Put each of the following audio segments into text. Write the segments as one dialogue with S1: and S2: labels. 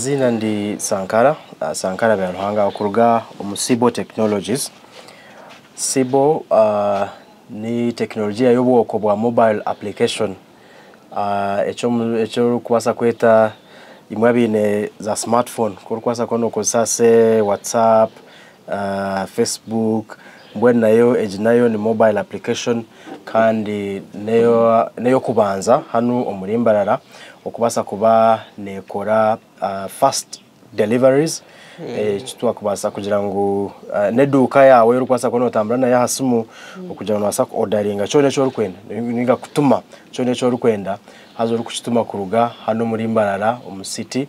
S1: Eiziina ndi Sankara, Sankara Byaruhanga okuruga omu Sibo Technologies. Sibo ni tekinologiya y'obwoko bwa mobile application eki orikubaasa kweta imwe abaine za smart phone ku orikubaasa kuba nookozesa se WhatsApp, Facebook mbwenu nayo egi nayo ni mobile application kandi n'ey'okubanza hanu omuri Mbarara okubaasa kuba neekora fast deliveries eki twakubaasa kugira ngu n'eduuka yaawe ei orikubaasa kuba nootambura nayo aha simu okugira ngu noobaasa ku odaringa kyona eki orikwenda ninga kutuma kyona eki orikwenda haza orikukituma kuruga hanu omuri Mbarara omu city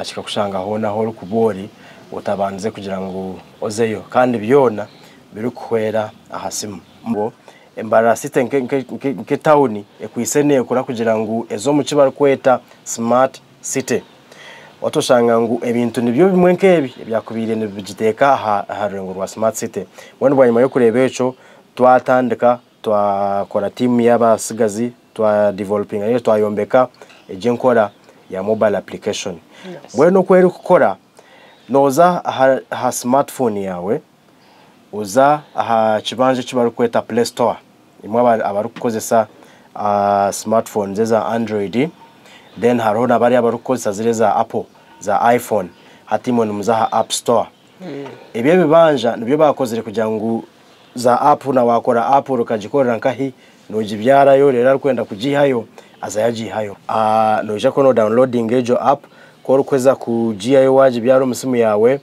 S1: kikakushanga hoona ahu orikuba ori otabandize kugira ngu ozeyo kandi byona birikuhwera aha simu. Mbarara city nk'etawuni ekwaitse neekura kugira ngu eze omu ki barikweta smart city. Otoshanga ngu ebintu nibyo bimwe nk'ebi ebyakubaire nibigiteeka aha rurengo rwa smart city. Mbwenu bwanyima y'okureeba ekyo, twatandika twakora tiimu y'abatsigazi twa developinga ninga twayombeka egi enkora ya mobile application. Mbwenu oku erikukora, nooza aha smart phone yaawe, oza aha kibanja eki barikweta play store, imwe abarikukozesa smart phones eza android, then hariho na bariya abarikukozesa ziri eza apple za iPhone, hati imwe nimuza aha app store. Ebi ebibanja nibyo baakozire kugira ngu za app na waakora app okagikorera nkahi, noogibyarayo reero arikwenda kugiihayo azayo agiihayo. Noija kuba nodownloadinga egyo app, ku orikuheza kugiihayo waagibyara omu simu yaawe,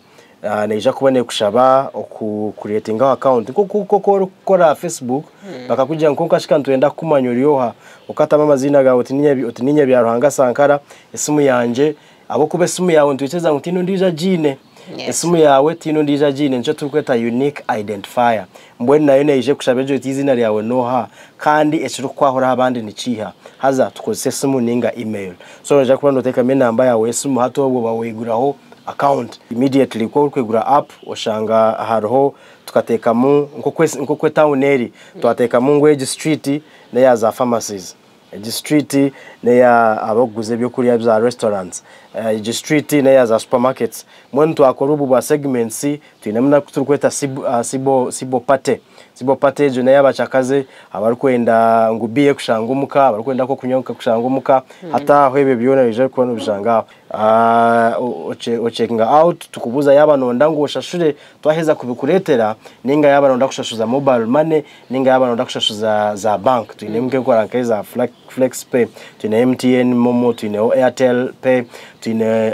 S1: neija kuba neekushaba oku creatingaho account nk'oku orikukora aha Facebook bakakugira ngu kwonka shi ka nitwenda kukumanya ori oha, okatamu amaziina gaawe oti niinye Byaruhanga Sankara, esimu yangye ahabw'okuba esimu yaawe nitwikiriza ngu tihaine ondiijo agiine, esimu yaawe tihaine ondiijo agiine nikyo turikweta unique identifier. Mbwenu nayo neija ekushaba egyo eti eiziina ryawe n'oha kandi ekirikukwahura aha bandi nikiiha? Haza tukozese esimu ninga email. So noija kuba nooteekamu enamba yaawe y'esimu hati obwo oba waiguraho account. Immediately ku orikwigura app oshanga hariho tukateekamu nk'oku etawuni eri, twateekamu ngu egi street n'eya za pharmacies. Egi street neya abarikuguza ebyokurya za restaurants, egi street neya za supermarkets. Mbwenu twakora obu bwa segments twinemu naku turikweta sibo party. Sibo party egyo neyabacakaze abarikwenda ngu beer ekushangwe omuka, abarikwenda akokunywa kakushangwe omuka. Hati aho ebyo byona noija kuba nobishanga aho. Ocekinga out tukubuuza yaaba noyenda ngu oshashure twaheza kubikureetera ninga yaaba noyenda kushashuza mobile money ninga yaaba noyenda kushashuza za bank. Twinemu nk'enkora nk'eza flex pay, twine MTN momo, twineho Airtel pay, twine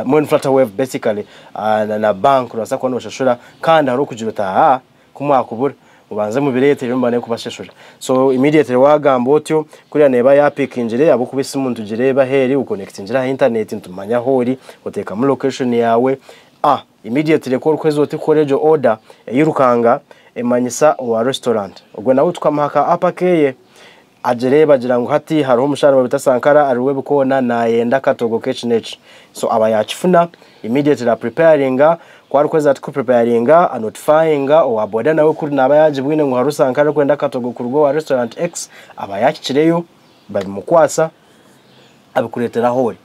S1: mbwenu Flutterwave basically na bank nobaasa kuba noshashura kandi hariho okugira oti aa ku mwakubura mubanze mubireete reero mubone kubashashura. So immediately waagamba otyo kuriya neeba yaapikingire ahabw'okuba esimu nitugireeba ahu eri, okonekitingire aha internet nitumanya ahu ori, oteekamu location yaawe, immediately ku orikuheza oti kukora egyo order eirukanga emanyisa owa restaurant. Ogwo nawe tukamuha ka app akeeye agireeba agira ngu hati hariho omushaija nibamweta Sankara ari Rwebikoona nayenda akatogo k'eki n'eki. So aba yakifuna immediately a preparinga, ku arikuheza ati ku preparinga a notifyinga owa boda nawe kuri naaba yagibwine ngu hariho Sankara arikwenda akatogo kuruga owa restaurant X aba yakikireyo babimukwasa abikureetera ahu ori.